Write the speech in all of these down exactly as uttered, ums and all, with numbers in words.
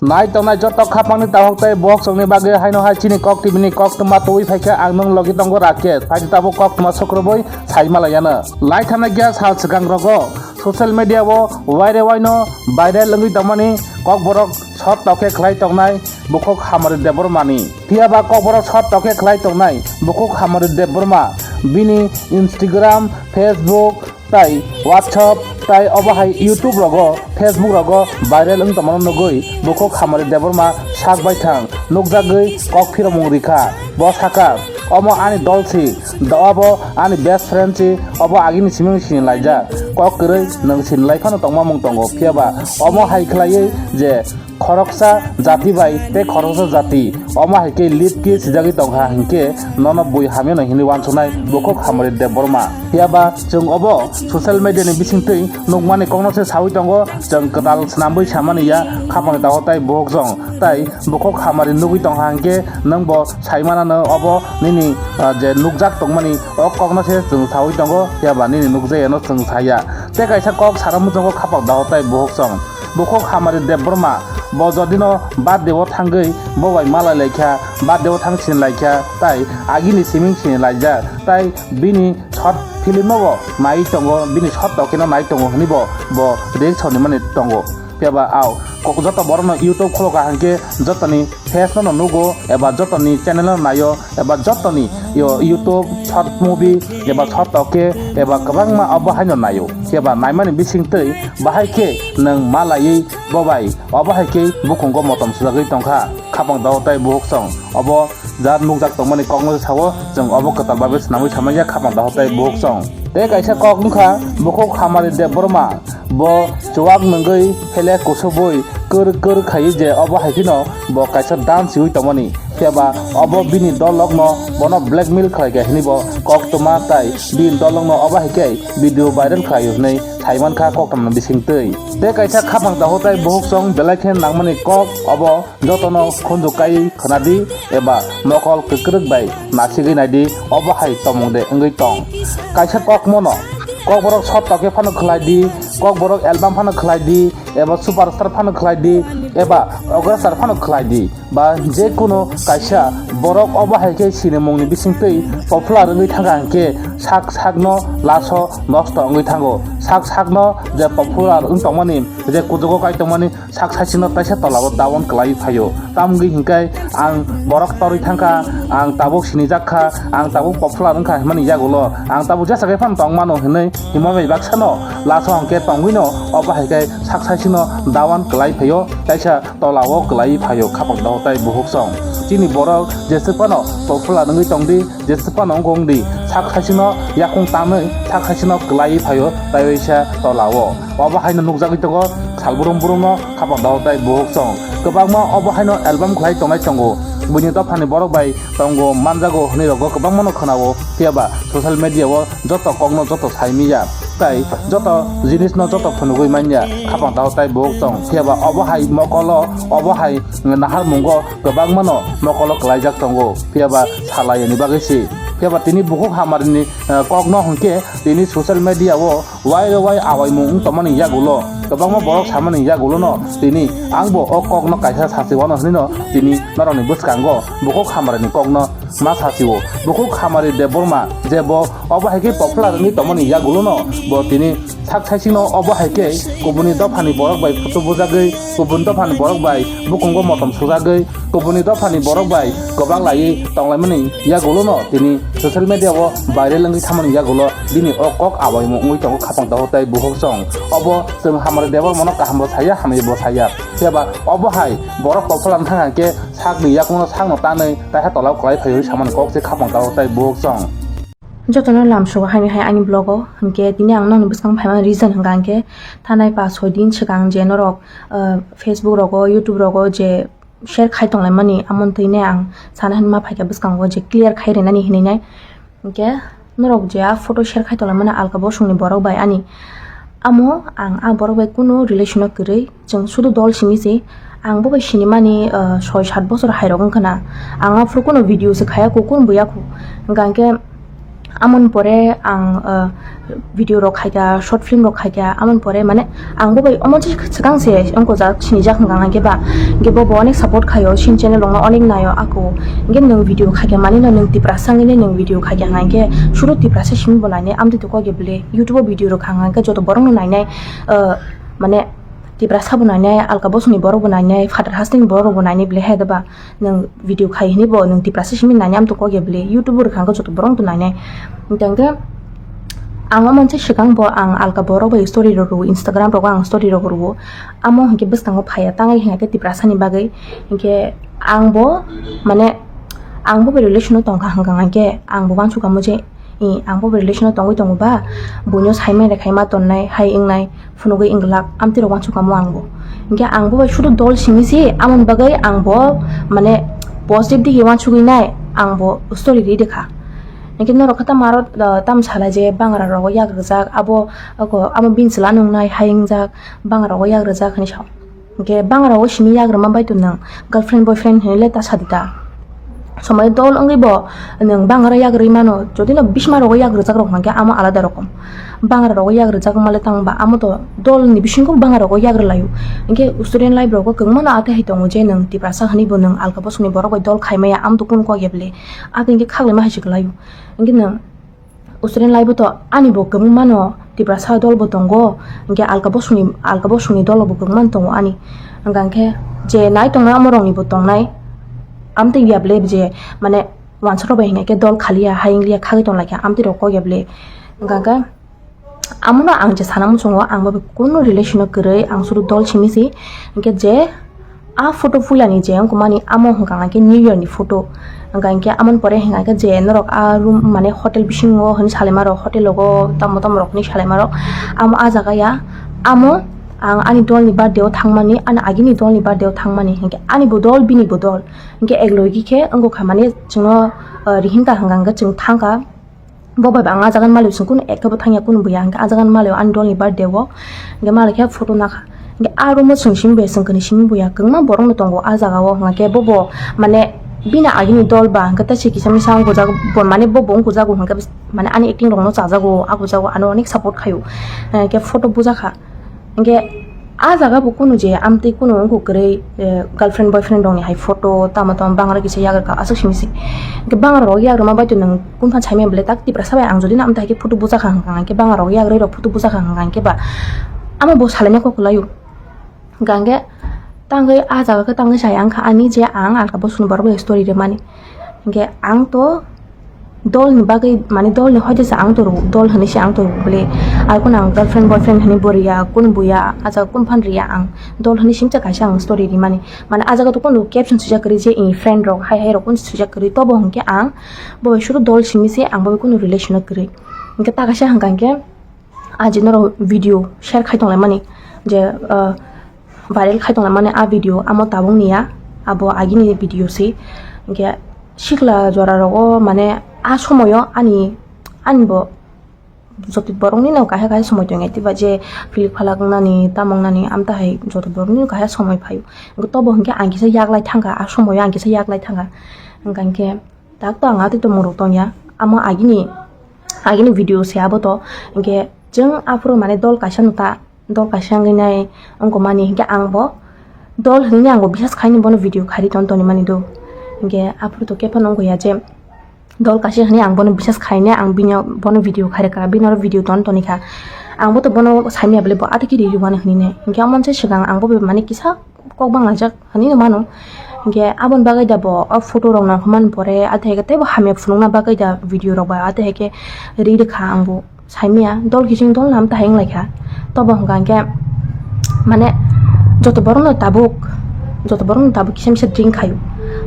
Nai tongnai joto khapangni takhuk tei bokhokni bagwi haino hai chini Kok T V ni koktwma tubui phaikha, ang nwng logi tongo Rakesh. Phaidi tabuk koktwma sukrubui sai malaiyano. Lai thanai kya sal swkang rogo social media o waire waino viral wngwi tongmani Kokborok sot tokhe khlai tongnai bukhuk Hamari Debbarmani. Phiyaba Kokborok sot tokhe khlai tongnai bukhuk Hamari Debbarma bini Instagram, Facebook, tai WhatsApp, tai obo hai YouTube rogo, Facebook rogo viral wng tongmano nugui bukhuk Hamari Debbarma sak baithang nukjagwi kok phiromung rikha. Bo sakha, "Omo ani dol si, da obo ani best friend si, obo agini siming sini laijak. Kok kwrwi nwng sini lai phano tongma mung tongo, phiyaba omo hai khlaiwi je khoroksa jati bai tei khoroksa jati omo hai khe lip kiss sijagwi tongkha hinkhe nono bui hamyano hinwi wansuknai bukhuk Hamari Debbarma." Phiyaba chwng obo social media ni bisingtwi nukmani kokno se sawi tongo, chwng kwtal swnamwi samani ya khapangni takhuk tai bukhuk chwng tai bukhuk Hamari nugwi tongkha hinkhe nwngbo saimanano obo nini, ah, je nukjak tongmani o kokno se chwng sawi tongo, phiyaba nini nukjaiyano chwng saya. Tei kaisa kok sana muchungo khapang takhuk tai bukhuk chwng. Bukhuk Hamari Debbarma bo jodino birthday o thangwi bo bai malai laikha, birthday o thang sin laikha, tai agini siming sin laijak, tai bini short film no bo nai tongo, bini short tokeno nai tongo hwnwi bo, bo reaction ni mani tongo. Phiyaba ao kok joto borokno YouTube khulokha hinkhe jotoni face no nugo eba jotoni channel no naio eba jotoni yo YouTube short movie eba short toke eba kwbangma obo haino naio. Phiyaba naimani bisingtwi bahai khe nwng malaiwi bo bai obo hai khe bukhungo motom sujagwi tongkha. Khapang takhuk tai bukhuk chwng obo jar nukjak tongmani kokno sao, chwng obo kwtal babe swnamwi samanya khapang takhuk tai bukhuk chwng. Tei kaisa kok wngkha bukhuk Hamari Debbarma, bo chuwak nungwi phele kusubui kwr kwr khaiwi je obo hai kheno bo kaisa dance siwi tongmani. Phiyaba obo bini dolokno bono blackmail khlaikha hinwi bo koktwma tai bini dolokno obo hai khe video viral khlaio hinwi saimankha koktwmani bisingtwi. Tei kaisa khapang takhuk tai bukhuk chwng belai khe nangmani kok obo jotono khunju kai khwnadi eba mokol kwkrwk bai nasigwi naidi, obo hai tomung de wngwi tong. Kaisa kokmono Kokborok sot tokhe phano khlai di, Kokborok album phano khlai di, eba superstar phano khlai di, eba agrastar phano khlai di, ba je kuno kaisa borok obo hai khe sinimungni bisingtwi popular wngwi thangkha hinkhe sak sakno laso nosto wngwi thango. Sak sakno je popular wng tongmani, je kujugo kai tongmani, sak saichino taisa tolao dawan kwlai phaio. Tamgwi hinkhe ang borok torwi thangkha, ang tabuk sinijak kha, ang tabuk popular wngkha himani yagulo, ang tabuk jesa khe phano tong mano hinwi himma bai baksano laso hwnkhe tongwino obo hai khe sak saichino dawan kwlai phaio, taisa tolao kwlai phaio khapang takhuk tai bukhuk chwng. Chini borok jeswk phano popular wngwi tongdi, jeswk phano wngkha wngdi, sak saichino yakung tanwi sak saichino kwlaiwi phaio, tai waisa tolao. Obo haino nukjagwi tongo sal brum brumno khapang takhuk tai bukhuk chwng. Kwbangma obo haino album khlai tongnai tongo, buini dophani borok bai tongo manjago hwnwi rogo kwbangmano khwnao, phiyaba social media o joto kokno joto saimiya, tai joto jinisno joto phunugwi manya khapang takhuk tai bukhuk chwng. Phiyaba obo hai mokolo, obo hai naharmungo kwbangmano mokolo kwlaijak tongo, phiyaba salayani bagwi se. Phiyaba tini bukhuk Hamarini, eh, kokno hwnkhe tini social media o wai rw wai awaimung wng tongmani yagulo, kwbangma borok samani yagulono tini angbo o kokno kaisa sachi wano hwnwino tini norokni bwskango bukhuk Hamarini kokno ma sachio. Bukhuk Hamari Debbarma je bo obo hai khe popular wngwi tongmani yagulono bo tini sak saichino obo hai khe kubuni dophani borok bai photo bujagwi, kubuni dophani borok bai bukhungo motom sujagwi, kubuni dophani borok bai kwbang laiwi tonglaimani yagulono tini social media o viral wngwi thamani yagulo bini o kok awaimung wngwi tongo khapang takhuk tai bukhuk chwng. Obo chwng Hamari Debbarmano kahambo saya, hamyabo saya. Phiyaba obo hai borok popular wng thang khe sakni yakungno sakno tanwi taisa tolao kwlai phaio samani kok se khapang takhuk tai bukhuk chwng. Jotono lamsogo haini hai ani vlog o, hinkhe tini ang nokni bwskang phaimani reason hwnkha hinkhe thanai pash soi din swkang je norok, ah, Facebook rogo, YouTube rogo je share khai tonglaimani amoni twini ang sana hinma phaikha bwskango je clear khai rinani hinwi nai. Hinkhe norok je a photo share khai tonglaimani alka bosongni borok bai ani, amo ang a borok bai kunu relation o kwrwi. Chwng sudu dol simi se, ang bo bai sinimani, ah, soi sat bosor hai rok wngkha na. Ang aphuru kuno video se khaya kho, kun buya kho. Hwnkha hwnkhe Amon pore ang, ah, video rok khaikha, short film rok khaikha, amon pore mane ang bo bai omo se swkang se wngkojak, sinijak hwnka hwnkhe ba, hwnkhe bo bo onek support khaio, sini channel rokno onek naio ako, hwnkhe nwng video khaikha mani no nwng Tiprasa wngwi nwng video khaikha hwnkhe suru Tiprasa simi bo nainai, amtwi to kok ya bwle YouTube o video rok kha hwnkhe joto borok no nainai, ah, mane Tiprasa bo nainai, alka bosongni borok bo nainai, phatar hasteni borok rok bo nainai bwle hai da ba. Nwng video khai hwnwi bo nwng Tiprasa simi nainai, amtwi kok ya bwle YouTube o rwkha hwnkhe joto borok to nainai. Hwnkhe ang omo se swkang bo ang alka borok bai story rok rwo, Instagram rogo ang story rok rwo. Amo hwnkhe bwskango phaiya, tangwi hwnkhe Tiprasa ni bagwi. Hwnkhe ang bo mane ang bo bai relation o tongkha hwnkha hwnkhe ang bo uansukha mo je, i, ang bo bai relation o tongwi tongo ba, buino saimai rwkhaima tonnai hai wngnai. Phunugwi wngglak, amtwi rok uansukha mo ang bo. Hwnkhe ang bo bai suru dol simi se, amoni bagwi ang bo, mane, positive digi uansugwi nai, ang bo story ri rwkha. Hwnkhe norok khe tamo aro, ah, tamo sala je bangra rogo yak rwjak, abo, abo bini chwla nungnai hai wngjak, bangra rogo yak rwjak hinwi sa. Hwnkhe bangra rogo simi yak rwma bai tong nang, girlfriend boyfriend hinwi le ta sadi ta. Somoi dol wngwi bo nwng bangra yak rwi mano, jodi no bisma rogo yak rwjak rok hwnkhe amo alada rokom. Bangra rogo yak rwjak wngma le tang ba amo to dol ni bisingo bangra rogo yak rwlaio. Hwnkhe student life rogo kwbangma no atwi hai tongo je nwng Tiprasa hwnwi bo nwng alka bosongni borok bai dol khai maya, amo to kunu kok ya bwle. Atwi hwnkhe khaklai ma hai se kwlaio. Hwnkhe nwng student life o to ani bo kwbangma no Tiprasa dol bo tongo, hwnkhe alka bosongni, alka bosongni dol bo kwbangma no tongo ani. Hwnkha hwnkhe je nai tongnai amo rok ni bo tongnai, amtwi ya bwle je mane uansuk rok bai hwnkhe dol khaliya, hayung liya, khagwi tong laikha, amtwi rok kok ya bwle. Hwnkha hwnkhe amo no ang je sana muchungo, ang bo kunu relation o kwrwi, ang suru dol simi si. Hwnkhe je a photo puila ni je wngkha mani, amo hwnkha hwnkhe New Year ni photo. Hwnkha hwnkhe amoni pore hwnkha hwnkhe je norok a room mane hotel bisingo hwnwi salaima rok, hotel rogo tamo tamo rok hwnwi salaima rok, amo a jaga ya, amo ang ani dol ni birthday o thangmani, ani agini dol ni birthday o thangmani, hwnkhe ani bo dol, bini bo dol, hwnkhe ek logi khe wngkha mani chwngno, ah, rihim ta hwnkha hwnkhe chwng thangkha. Bo bai ba ang a jaga ni malik song kunu ekta bo thangya, kunu buya hwnkhe a jaga ni malik ani dol ni birthday o, hwnkhe malik khe photo nakha, hwnkhe a room o chwng simi buya, chwng khe simi buya, kwbangma borok no tongo a jaga o, hwnkhe bo bo mane bini agini dol ba hwnkhe tei se kisa misa wngkujak, bo mane bo bo wngkujak hwnkhe mane ani acting rok no chajago, a bujago, ano onek support khaio, hwnkhe photo bujakha. Hwnkhe a jaga bo kunu je amtwi kunu wngkha kwrwi, eh, girlfriend boyfriend rokni hai photo tamo tamo bangra kisa yagrwkha aswk simi se. Hwnkhe bangra rok yagrwma bai to nwng kunu phan saimaya bwle tak Tiprasa bai ang jodi no amtwi hai khe photo bujakha hwnkha hwnkhe bangra rok yagrwi rok photo bujakha hwnkha hwnkhe ba amo bo salaina kok kwlaio. Hwnkha hwnkhe tangwi a jaga khe tangwi sai wngkha ani je ang alka bosongni borok bai story rwmani. Hwnkhe ang to dol ni bagwi, mane dol ni hoide se ang to rw-, dol hwnwi se ang to rw bwle. Ar kunu ang girlfriend boyfriend hwnwi bo riya, kunu buya, a jaga kunu phan riya ang. Dol hwnwi singcha kaisa ang story rimani. Mane a jaga to kunu caption swijak kwrwi je, i, friend rok hai hai rok kunu swijak kwrwi. Tobo hwnkhe ang bo bai suru dol simi se, ang bo bai kunu relation o kwrwi. Hwnkhe ta kaisa hwnkha hwnkhe, ah, je norok video share khai tonglaimani, je, ah, viral khai tonglaimani ah video, amo tabuk ni ya, abo agini video se. Hwnkhe sikla jora rogo, mane, ah somoyo ani, ani bo joto borok ni no kaisa kaisa somoi tongo, tei ba je philik phalak wngnani, tamo wngnani, amtwi hai joto borok ni no kaisa somoi phaio. Hwnkhe tobo hwnkhe ang kisa yaklai thangkha, ah somoyo ang kisa yaklai thangkha. Hwnkha hwnkhe tak to ang atwi tongmung rok tongya, amo agini, agini video se abo to, hwnkhe chwng aphuru mane dol kaisa no ta, dol kaisa wngwi nai wngkha mani, hwnkhe ang bo dol hwnwi ang bo bisas khaini bono video khairi ton toni mani do, hwnkhe aphuru to khe phano wngkha ya je dol kaisa hwnwi ang bono bisas khainai, ang bini bono video khairikha, bini oro video ton toni kha, ang bo to bono saimaya bwle bo atwkhe ri rwmani hwnwi nai, hwnkhe omo se swkang ang bo mane kisa kok banglaijak hwnwi no mano. Hwnkhe aboni bagwi da bo o photo rok nangkukmani pore, atwi hai khe teibo hamya phunukna bagwi da video rok bai, atwi hai khe ri rwkha ang bo saimaya, dol kiching dol nam ta hai wnglaikha. Tobo hwnkha hwnkhe mane joto borok no tabuk, joto borok no tabuk kisa misa drink khaio.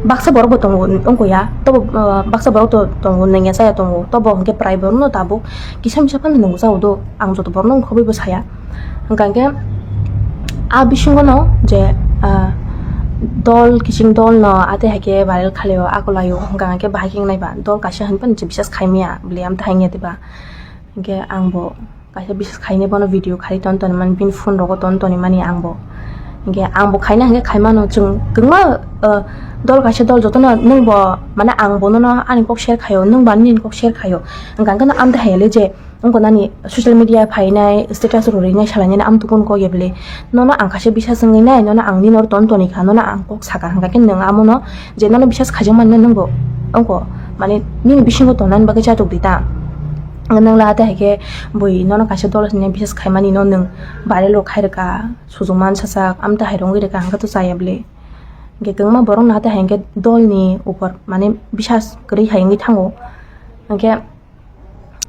Baksa borok bo tongo wngkha ya, tobo, ah, baksa borok to tongo nangya chaya tongo, tobo hwnkhe prai borok no tabuk kisa misa phano nungwi chao do, ang joto borok no wngkhobwi bo saya. Hwnkha hwnkhe a bisingo no je, ah, dol kiching dol no atwi hai khe viral khlaio, akulaio, hwnkha hwnkhe bahai khe wngnai ba dol kaisa hwnwi phano je bisas khaimaya bwle amtwi hai wngya diba? Hwnkhe ang bo kaisa bisas khainai bono video khai ton toni mani, bini phone rogo ton toni mani ang bo. Hingke ang bo khaina hingke khaimano chwng kwbangma, eh, dol kaisa dol jotono nwng bo mane ang bo nono ani kok share khaio, nwng bo ani kok share khaio. Hingke ang khe no amtwi hai le je wngko nani social media phainai status rw rinai salainai amtwi kok ya bwle. Nono ang kaisa bisas wngwi nai, nono ang nini oro ton toni kha, nono ang kok saka hingka khe nwng amono je nono bisas khaijak mani nwng bo wngko mane nini bisingo tongnani bagwi chatok di ta. Nwng la tei hai khe bui nono kaisa dol hinwi bisas khaimani no nwng viral rok khai rwkha. Sujung mansasak, amtwi hai rwngwi rwkha, hwnkhe to chaya bwle. Hwnkhe kwbangma borok no atwi hai hwnkhe dolni upor, mane, bisas kwrwi hai wngwi thango. Hwnkhe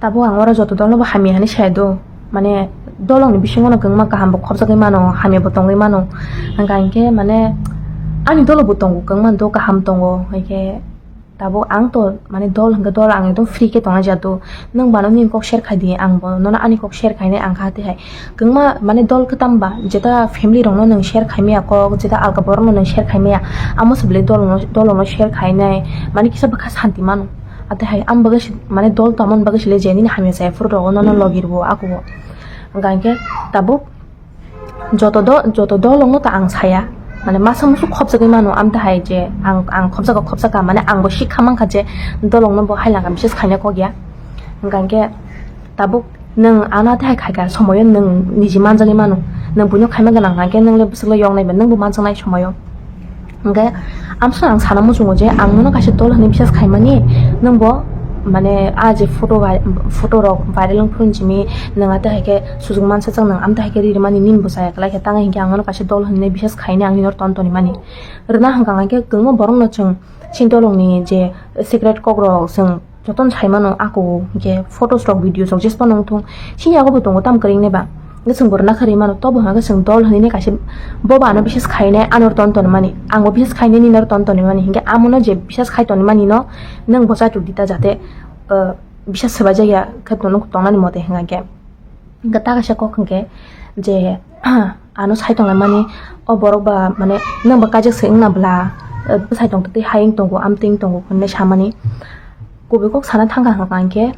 tabuk ang oro joto dolno bo hamya hinwi saya do, mane, dolongni bisingo no kwbangma kaham bo khopjagwi mano, hamya bo tongwi mano. Hwnkha hinkhe, mane, ani dolo bo tongo, kwbangma do kaham tongo, hwnkhe, tabuk ang to mane dol hwnkhe dol ang ekdom free khe tongna jato. Nwng bano nini kok share khai di, ang bo nono ani kok share khainai ang kha tei hai. Kwbangma mane dol kwtam ba jeta family rokno nwng share khaimaya kok, jeta alka borokno nwng share khaimaya, amo se belai dol no, dol no share khainai mane kisa bwkha santi mano. Atwi hai ang bagwi se mane dol tongmani bagwi se le je nini hamya chaya phuru rogo nono logi rwo ako. Hwnkha hinkhe tabuk joto do-, joto dolongno ta ang saya, mane masa musu khopjagwi mano, amtwi hai je ang, ang khopjago khopjaka, mane ang bo sikha mankha je dolongno bo hailangkha bises khaina kok ya. Hwnkha hinkhe tabuk nwng ano tei hai khaikha somoyo nwng niji manjagwi mano, nwng buino khaima gwnang hwnkhe nwng le bwswk le yoknai ba nwng bo manjaknai somoyo. Hingke amsong ang sana muchungo je ang nono kaisa dol hinui bisas khaimani, nwng bo mane a je photo vai-, photo rok viral wng phuru simi nwng ate haike sujuk mansa chang nwng amte haike ri rwmani nini bo chaya kwlai khe tang hinkhe ang nono kaisa dol hinui bisas khaini ang nini oro ton toni mani. Rwna hwnkha hinkhe kwbangma borok no chwng chini dolongni je secret kok rok chwng jotono sai mano ako hinkhe photos rok videos rok jespa nung thung sini yago bo tongo tamo kwrwini ba. Hwnkhe chwng bo rwna kha rwi mano, tobo hwnka khe chwng dol hinui kaisa bobo ano bisas khainai ano ton toni mani, ang bo bisas khainai nini aro ton toni mani, hinkhe amono je bisas khai toni mani no nwng bo chaitok di ta jate, uh, bisas swbai jakya khe tong-, tongnani mote hwnka khe. Hwnkhe ta kaisa kok hwnkhe je ano sai tonglaimani o borok ba mane nwng ba kaijak se wngna bla, uh, bwsai tong twi hai wng tongo amtwi wng tongo hwnwi samani kubui kok sana thangkha hwnka hinkhe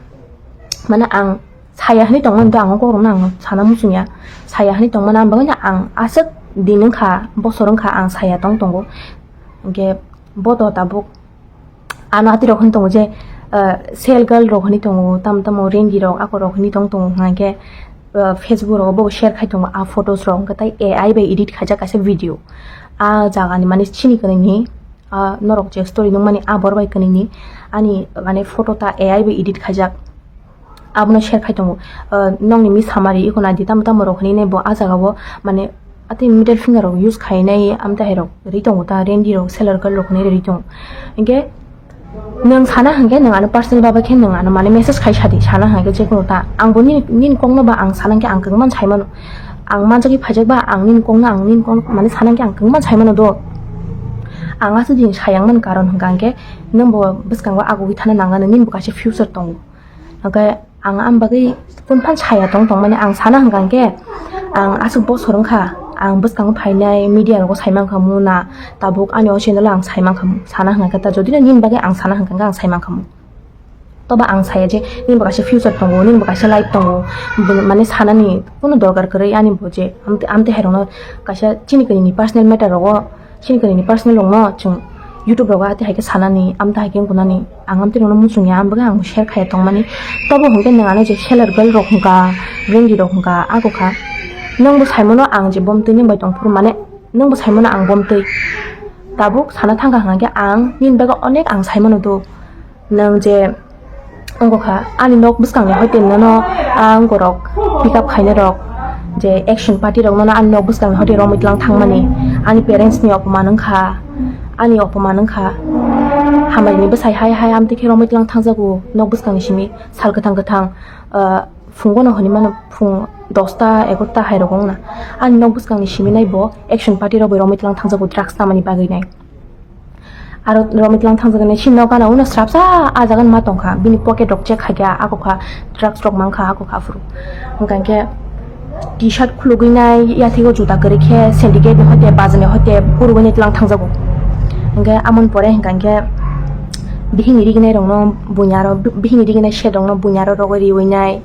mane ang saya hinui tongmani to ang o kokrokno ang sana muchungya. Saya hinui tongmani ang bagwino ang aswk din wngkha, bosor wngkha ang saya tong tongo. Hinkhe bo to tabuk ano atirok hinui tongo je, ah, sel girl rok hinui tongo, tamo tamo rengi rok ako rok hinui tong tongo hwnka hinkhe, ah, Facebook rogo bo share khai tongo a photos rok hwnkhe tai A I bai edit khaijak kaisa video. A jagani mane chini kwrwini, ah, norok je story nukmani a borok bai kwrwini ani mane photo ta A I bai edit khaijak. Abono share khai tongo. Ah, nokni mi samari iko nai di tamo tamo rok hinui bo ah jaga o mane atwi middle finger rok use khainai amtwi hai rok ri tongo ta rendi rok seller girl rok hinui ri tongo. Hinkhe nwng sana hinkhe nwng ano personal baba khe nwng ano mane message khai sadi sana hinkhe jekono ta ang bo nini, nini kokno ba ang sana hinkhe ang kwbangma sai mano. Ang manjagwi phaijak ba ang nini kokno ang nini kok mane sana hinkhe ang kwbangma sai mano do. Ang aswk din sayang mani karon hwnkha hinkhe nwng bo bwskango agugwi thana nang nini bo kaisa future tongo. Hwnkhe ang am bagwi phone phan saya tong tongmani ang sana hwnkha hinkhe ang aswk bosor wngkha, ang bwskango phainai media rogo sai mankha mu na tabuk ani o channel o ang sai mankha mu sana hwnkha khe ta jodi no nini bagwi ang sana hwnkha hinkhe ang sai mankha mu. Toba ang saya je nini bo kaisa future tongo, nini bo kaisa life tongo, bo mane sanani kunu dorkar kwrwi ani bo je amte, amte hai rokno kaisa chini kwrwini personal matter rogo Chini kwrwini personal rokno chwng YouTube rogo atwi hai khe sanani, amtwi hai khe wngkha nani, ang amtwi rokno muchungya, ang bagwi ang share khaiya tongmani. Tobo hwnkhe nwng ano je seller girl rok hwnkha, bwrwngdi rok hwnkha, ako kha. Nwng bo sai mano ang je bomtwi nwng bai tong phuru mane, nwng bo sai mano ang bomtwi. Tabuk sana thangkha hwnkhe ang nini bagwi onek ang sai mano do. Nwng je wngkha ani nok bwskangni hoite nono, ah, wngkorok pick up khainai rok je action party rok nono ani nok bwskangni hoite romwi tlang thangmani ani parents ni opoman wngkha, ani opoman wngkha. Hamari ni bwsai hai hai amtwi khe romwi tlang thangjago nok bwskangni simi sal kwthang kwthang, ah, phungo no hinwi mano phung dosta egarota hai rok wngna ani nok bwskangni simi nai bo action party rok bai romwi tlang thangjago drugs tamani bagwi nai. Aro romwi tlang thangjaknai sini nok gana uno srapsa ah jaga ma tongkha, bini pocket rok check khaikha, ako kha drugs rok mankha, ako kha aphuru. Hwnkha hinkhe T-shirt khulugwi nai, yathego juta kwrwi khe syndicate ni hoite, bajar ni hoite, phurugwi nai tlang thangjago. Hinkhe amoni pore hwnkha hinkhe bihikni riginai rokno buini aro, bihikni riginai set rokno buini aro rogwi riwi nai,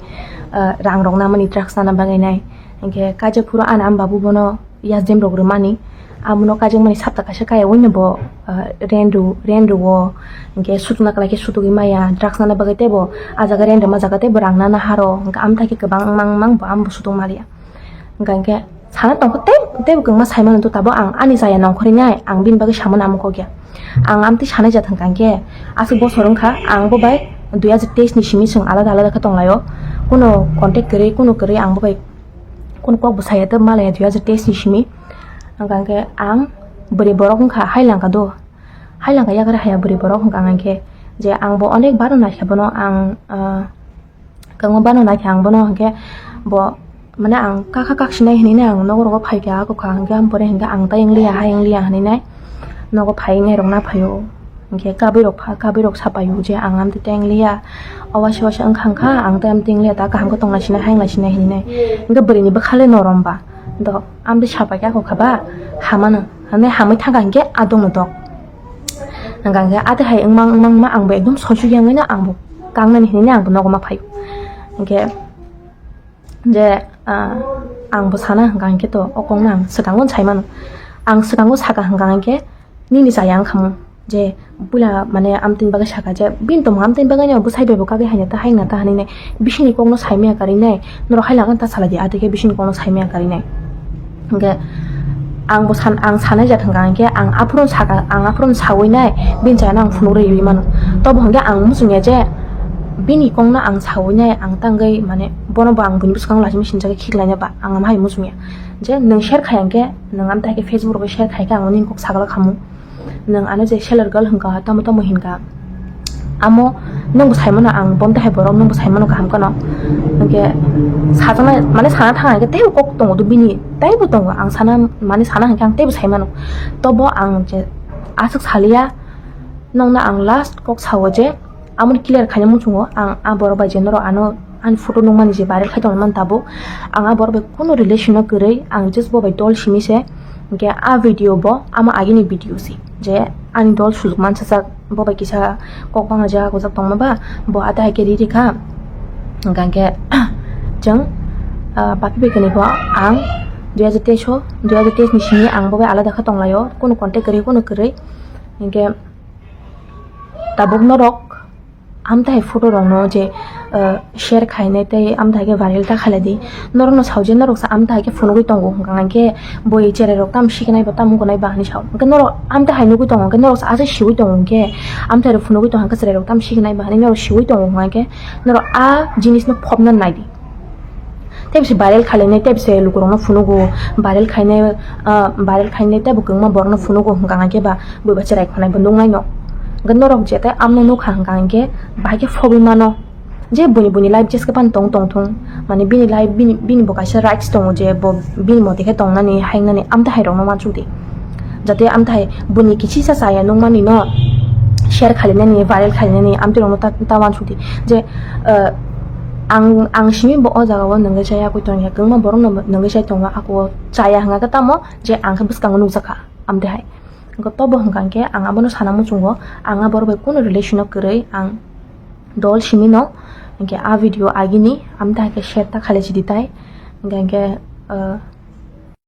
ah, rang rok namani drugs nana bagwi nai. Hinkhe kaijak phuru ani ama babu bono yasdem rok rwmani, amono kaijakmani sapta kaisa kaya wngya bo, ah, rent rw-, rent rwo, hwnkhe sutuna kwlai khe sutugwi maya, drugs nana bagwi teibo ah jaga rent rwma jaga teibo rang nana haro, hwnkhe amtha khe kwbang wngmang wngmang bo amo bo sutung maliya. Hwnkha hwnkhe sana tongkha tei, teibo kwbangma saimano to tabuk ang ani chaya nongkhorwi nai, ang bini bagwi samano amo kok ya. Ang amtwi sanai jat hwnkha hwnkhe aswk bosor wngkha, ang bo bai dui hajar teis ni simi chwng alada alada khe tonglaio, kuno contact kwrwi, kuno kwrwi ang bo bai kuno kok bo saya tei malaya dui hajar teis ni simi. Hwnkha hwnkhe ang bwrwi borok wngkha, hai langkha do, hai langkha yakarwi haya bwrwi borok hwnkha hwnkhe je ang bo onek bar naikha bono ang, ah, kwbangma bano naikha ang bono, hwnkhe bo, mane, ang kakha kaksinai hinwi nai ang nogo rogo phaikha, ako kha hwnkhe, ang pore hwnkhe ang tai wngliya, hai wngliya hinwi nai nogo phai wngnai rok na phaio, hwnkhe kabwi rok pha, kabwi rok sapaio je ang amtwi tai wngliya, o waisa waisa wngkha wngkha, ang tai amtwi wngliya, ta kaham khe tongna sinai, hai wngna sinai hinwi nai, hwnkhe bwrwini bwkha le norom ba, do amtwi sapaikha, ako kha ba hamano, hwnwi hamwi thangkha hwnkhe adongno dok. Hwnkha hwnkhe atwi hai wngmang wngmang wngma ang bo ekdom soisuk ya wngwi no ang bo kangnani hinwi no ang bo nogo ma phaio. Hwnkhe je, ah, ang bo sana hwnkha hwnkhe to o kokno ang swkango sai mano. Ang swkango saka hwnkha hwnkhe nini chaya wngkha mo je puila mane amtwini bagwi saka je bini tongmung amtwini bagwi no bwsai bai bo kagwi haina ta haina ta hinwi nai bisingni kokno sai maya karwi nai norok hai langkha ta salai di atwi khe bisingni kokno sai maya karwi nai. Hwnkhe ang bo san-, ang sanai jat hwnkha hwnkhe ang aphuru saka, ang aphuru sawi nai, bini chayano ang phunuk rwi rwi mano. Tobo hwnkhe ang muchungya je bini kokno ang sawi nai, ang tangwi mane bono bo ang buini bwskango laisima sinjagwi khiklaina ba ang ama hai muchungya. Je nwng share khai hwnkhe, nwng amtwi hai khe Facebook rogo share khai khe ang nini kok sagala khamu. Nwng ano je seller girl hwnkha, tamo tamo hinkha. Amo nwngbo saimano ang, bomte hai borok nwngbo saimano kaham kheno. Hwnkhe sajaknai, mane sana thang hwnkhe teibo kok tongo do bini, teibo tongo. Ang sana, mane sana hwnkhe ang teibo saimano. Tobo ang je aswk saliya, nwngno ang last kok sao je, amoni clear khaina muchungo ang a borok bai je norok ano ani photo nukmani je viral khai tongmani tabuk, ang a borok bai kunu relation no kwrwi, ang just bo bai dol simi se. Hwnkhe a video bo amo agini video se, je ani dol sujuk mansajak, bo bai kisa kok banglaijak gojak tongma ba, bo ata hai khe ri rikha. Hwnkha hwnkhe chwng, ah, papi bai kwnwi bo ang dui hajar teis o, dui hajar teis ni simi ang bo bai alada khe tonglaio, kunu contact kwrwi, kunu kwrwi. Hwnkhe tabuk norok amtwi hai photo rokno je, uh, share khainai tei amtwi hai khe viral ta khailai di. Norokno sao je norok sa amtwi hai khe phunugwi tongo hwnkha hwnkhe boi cherai rok tamo sikinai ba tamo wngnai ba hinwi sao. Hwnkhe norok amtwi hai nugwi tongo hwnkhe norok sa aswk siwi tongo hwnkhe amtwi hai rok phunugwi tongkha hwnkhe cherai rok tamo sikinai ba hinwi norok siwi tongo hwnkha hwnkhe norok a jinis no phobna nai di. Tei bisi viral khainai, tei bisi lukurokno phunugo, viral khainai, ah, viral khainai tei bo kwbangma borokno phunugo hwnkha hwnkhe ba bui ba cherai khonai bo nuknai no. Hwnkhe norok je tei amno nukha hwnkha hwnkhe bahai khe phobwi mano. Je buini, buini life jeske phano tong tong thung. Mane bini life, bini, bini bo kaisa rights tongo je bo bini mote khe tongnani, haingnani, amtwi hai rokno uansuk di. Jate amthai buini kisisa chaya nukmani no share khainani, viral khainani, amtwi rokno ta, ta uansukdi je, uh, ang, ang simi bo o jaga o nungwi chaya koi tongya, kwbangma borok no nungwi chai tongo, ako chaya hwnkha khe tamo je ang khe bwskango nukjakha amtwi hai. Hwnkhe tobo hwnkha hwnkhe ang abono sana muchungo, ang a borok bai kunu relation o kwrwi, ang dol simi no hwnkhe a video agini amtwi hai khe share ta khailai sidi tai, hwnkhe, hwnkhe, uh,